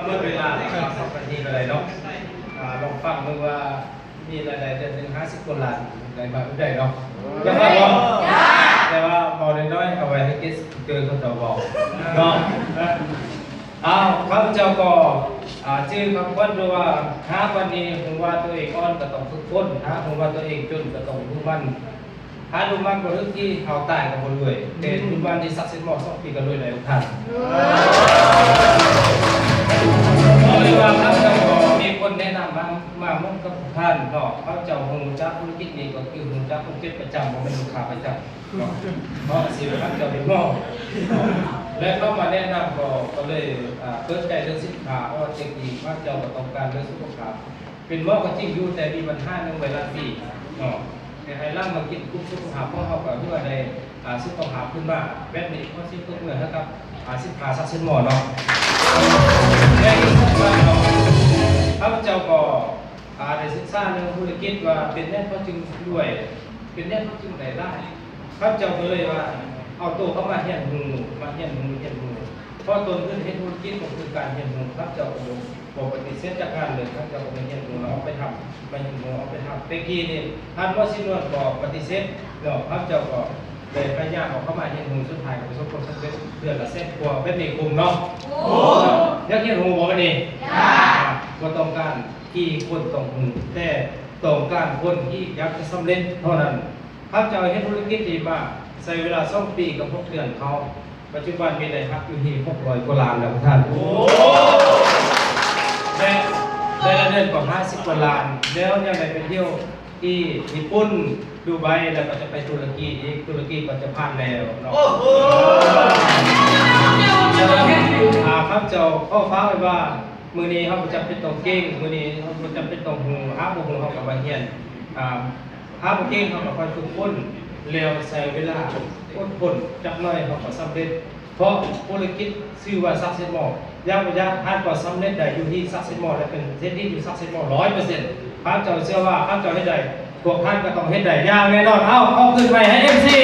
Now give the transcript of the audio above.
ໝົດເວລາແລ້ວ ສອງນາທີກໍໄດ້ເນາະ. ອາ ລອງຟັງເບິ່ງວ່າມີລາຍໄດ້ເດືອນໜຶ່ງຫ້າສິບກວ່າລ້ານ ໄດ້ມາແບບໃດເນາະ. ຢາກຟັງບໍ່? ແຕ່ວ່າເວົ້ານ້ອຍໆ ເອົາໄວ້ໃຫ້ເກສສະປີກເກີເຂົາເຈົ້າເວົ້າເນາະ. ອ້າວ ຂ້າພະເຈົ້າກໍ ອາ ຈື່ຄຳຂວັນຢູ່ວ່າ ຫາກວັນນີ້ຮູ້ວ່າຕົວເອງອ່ອນກໍຕ້ອງຝຶກຝົນ, ຫາກຮູ້ວ່າຕົວເອງຈົນກໍຕ້ອງດຸໝັ່ນ. ຫາດຸໝັ່ນບໍ່ເຖິງທີ່ ເຮົາຕາຍກໍບໍ່ລວຍ, ແຕ່ດຸໝັ່ນທີ່ສັກເສັດໝໍ້ສອງປີກໍລວຍແລ້ວທ່ານ. ເພາະວ່າຂ້າພະເຈົ້າກໍມີຄົນແນະນຳມາ ມາເໝິນກັບທ່ານເນາະ. ຂ້າພະເຈົ້າຮູ້ຈັກທຸລະກິດນີ້ກໍຄືຮູ້ຈັກຄົນເກັບປະຈຳ ບໍ່ແມ່ນລູກຄ້າປະຈຳເນາະ, ເພາະຊິໄປຮັບເຈົ້າເປັນໝໍ ແລະ ເຂົາມາແນະນຳກໍ ກໍເລີຍ ອາ ເປີດໃຈເລື່ອງສິນຄ້າ ເພາະວ່າແຕ່ກີ້ຂ້າພະເຈົ້າກໍຕ້ອງການເລື່ອງສຸຂະພາບ. ເປັນໝໍກໍຈິງຢູ່ ແຕ່ມີບັນຫາເລື່ອງໄວຣັສບີເນາະ, ແຕ່ພາຍຫຼັງມາກິນກຸ່ມສຸຂະພາບຂອງເຮົາກໍຖືວ່າໄດ້ ອາ ສຸຂະພາບຂຶ້ນມາ. ແບບນີ້ຂໍສຽງຕົບມືໃຫ້ກັບ ອາ ສິນຄ້າສັກເສັດໝໍເນາະ. ແລະ ອີກຢ່າງໜຶ່ງເນາະ ຂ້າພະເຈົ້າກໍ ອາ ໄດ້ສຶກສາເລື່ອງທຸລະກິດວ່າເປັນຫຍັງເຂົາຈຶ່ງລວຍ ເປັນຫຍັງເຂົາຈຶ່ງໄດ້ຫຼາຍ. ຂ້າພະເຈົ້າກໍເລີຍວ່າເອົາໂຕເຂົ້າມາຮຽນຮູ້ ມາຮຽນຮູ້ ຮຽນຮູ້ ເພາະຕົ້ນທຶນເຮັດທຸລະກິດກໍຄືການຮຽນຮູ້. ຂ້າພະເຈົ້າກໍບໍ່ ບໍ່ປະຕິເສດຈັກງານເລີຍ, ຂ້າພະເຈົ້າກໍໄປຮຽນຮູ້ແລ້ວເອົາໄປທຳ ໄປຮຽນຮູ້ເອົາໄປທຳ. ແຕ່ກີ້ນີ້ທ່ານໝໍຊິນວນກໍປະຕິເສດເນາະ, ຂ້າພະເຈົ້າກໍໄດ້ພະຍາຍາມເອົາເຂົ້າມາຮຽນຮູ້, ສຸດທ້າຍກໍປະສົບຜົນສຳເລັດເດືອນລະແສນກວ່າ. ແບບນີ້ຄຸ້ມເນາະ? ຢາກຮຽນຮູ້ບໍ່ບັດນີ້? ຢາກ. ບໍ່ຕ້ອງການທີ່ຄົນຕ້ອງຮູ້, ແຕ່ຕ້ອງການຄົນທີ່ຢາກຈະສຳເລັດເທົ່ານັ້ນ. ຂ້າພະເຈົ້າເຮັດທຸລະກິດນີ້ມາໃຊ້ເວລາສອງປີກັບຫົກເດືອນເທົ່າ. ປັດຈຸບັນມີລາຍຮັບຢູ່ທີ່ຫົກຮ້ອຍກວ່າລ້ານແລ້ວທ່ານ. ໂອ້ ແລະ ແຕ່ລະເດືອນກໍຫ້າສິບກວ່າລ້ານ, ແລ້ວຍັງໄດ້ໄປທ່ຽວທີ່ຍີ່ປຸ່ນ ດູໄບ ແລ້ວກໍຈະໄປຕຸລະກີອີກ, ຕຸລະກີກໍຈະຜ່ານແລ້ວເນາະ. ໂອ້ໂຫ ອາ ຂ້າພະເຈົ້າຂໍຝາກໄວ້ວ່າ ມື້ນີ້ເຮົາບໍ່ຈຳເປັນຕ້ອງເກັ່ງ, ມື້ນີ້ເຮົາບໍ່ຈຳເປັນຕ້ອງຮູ້, ຫາກບໍ່ຮູ້ເຮົາກໍມາຮຽນ, ອາ ຫາກບໍ່ເກັ່ງເຮົາກໍຄ່ອຍຝຶກຝົນ ແລ້ວໃຊ້ເວລາອົດທົນຈັກໜ້ອຍເຮົາກໍສຳເລັດ. ເພາະທຸລະກິດຊື່ວ່າສັກເສັດໝໍ, ຢ່າງບໍ່ຢ່າງທ່ານກໍສຳເລັດໄດ້ຢູ່ທີ່ສັກເສັດໝໍ ແລະ ເປັນເສດຖີຢູ່ສັກເສັດໝໍຮ້ອຍເປີເຊັນ. ຂ້າພະເຈົ້າເຊື່ອວ່າຂ້າພະເຈົ້າເຮັດໄດ້, ພວກທ່ານກໍຕ້ອງເຮັດໄດ້ຢ່າງແນ່ນອນ. ເອົາ ຂໍຂຶ້ນໄມໃຫ້ເອັມຊີ.